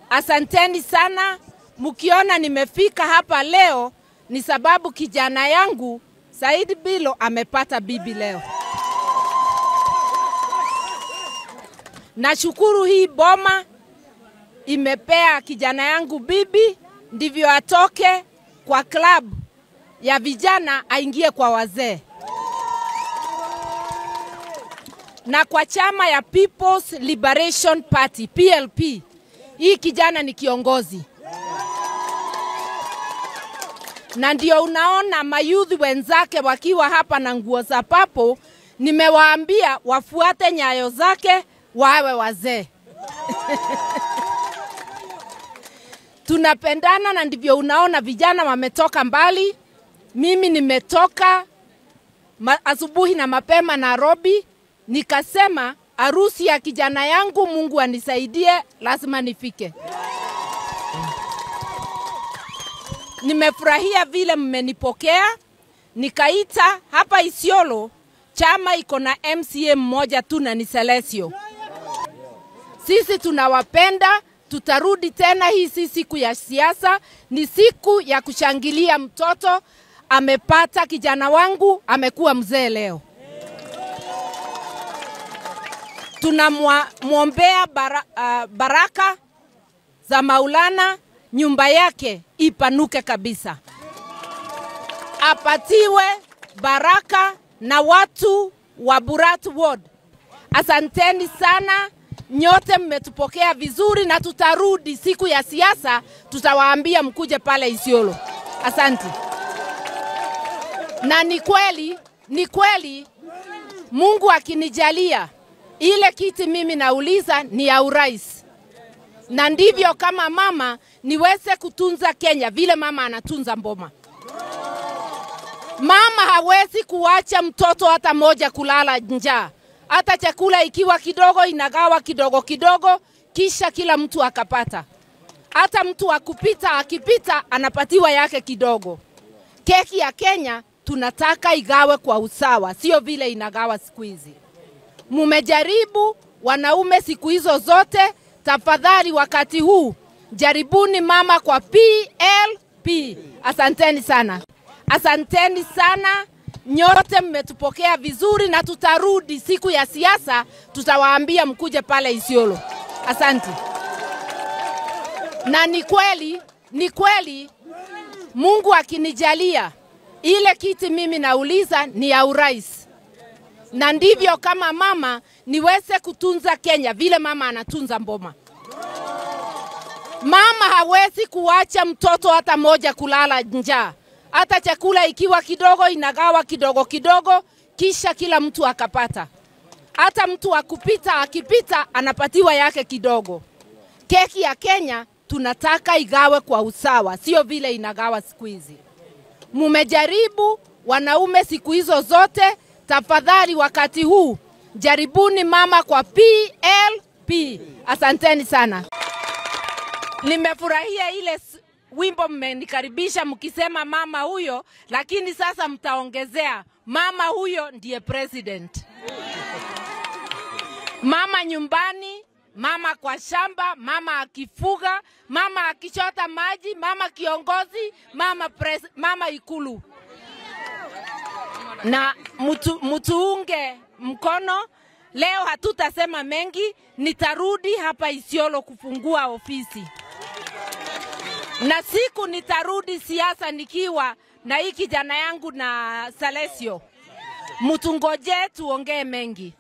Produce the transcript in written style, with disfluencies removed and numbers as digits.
Asanteni sana. Mkiona nimefika hapa leo ni sababu kijana yangu Said Bilo amepata bibi leo. Nashukuru hii boma imepea kijana yangu bibi, ndivyo atoke kwa club ya vijana aingie kwa wazee. Na kwa chama ya People's Liberation Party, PLP, hii kijana ni kiongozi. Na ndio unaona mayuthi wenzake wakiwa hapa na nguo za papo, nimewaambia wafuate nyayo zake wawe wazee. Tunapendana na ndivyo unaona vijana wametoka mbali. Mimi nimetoka asubuhi na mapema Nairobi, nikasema harusi ya kijana yangu, Mungu anisaidie, lazima nifike. Nimefurahia vile mmenipokea. Nikaita hapa Isiolo, chama iko na MCA mmoja tu na ni Celesio. Sisi tunawapenda, tutarudi tena. Hii si siku ya siasa, ni siku ya kushangilia mtoto amepata, kijana wangu amekuwa mzee leo. Tunamwombea baraka za Maulana, nyumba yake ipanuke kabisa. Apatiwe baraka na watu wa Burat Ward. Asanteni sana, nyote mmetupokea vizuri na tutarudi siku ya siasa, tutawaambia mkuje pale Isiolo. Asante. Na ni kweli Mungu akinijalia ile kiti mimi nauliza ni ya urais. Na ndivyo kama mama niweze kutunza Kenya vile mama anatunza mboma. Mama hawezi kuacha mtoto hata moja kulala njaa. Hata chakula ikiwa kidogo inagawa kidogo kidogo, kisha kila mtu akapata. Hata mtu akupita akipita anapatiwa yake kidogo. Keki ya Kenya tunataka igawe kwa usawa, sio vile inagawa siku hizi. Mumejaribu wanaume siku hizo zote, tafadhali wakati huu jaribuni mama kwa PLP. Asanteni sana. Asanteni sana. Nyote mmetupokea vizuri na tutarudi siku ya siasa, tutawaambia mkuje pale Isiolo. Asante. Na ni kweli Mungu akinijalia ile kiti mimi nauliza ni ya urais. Na ndivyo kama mama niweze kutunza Kenya vile mama anatunza mboma. Mama hawezi kuacha mtoto hata moja kulala njaa. Hata chakula ikiwa kidogo inagawa kidogo kidogo, kisha kila mtu akapata. Hata mtu akupita akipita anapatiwa yake kidogo. Keki ya Kenya tunataka igawe kwa usawa, sio vile inagawa siku hizi. Mumejaribu wanaume siku hizo zote, tafadhali wakati huu jaribuni mama kwa PLP. Asanteni sana. Nimefurahia ile wimbo mmenikaribisha mkisema mama huyo, lakini sasa mtaongezea mama huyo ndiye president. Mama nyumbani, mama kwa shamba, mama akifuga, mama akichota maji, mama kiongozi, mama ikulu. Na mutuunge mkono. Leo hatutasema mengi, nitarudi hapa Isiolo kufungua ofisi. Na siku nitarudi siasa nikiwa na hii kijana yangu na Salesio. Mutungoje tuongee mengi.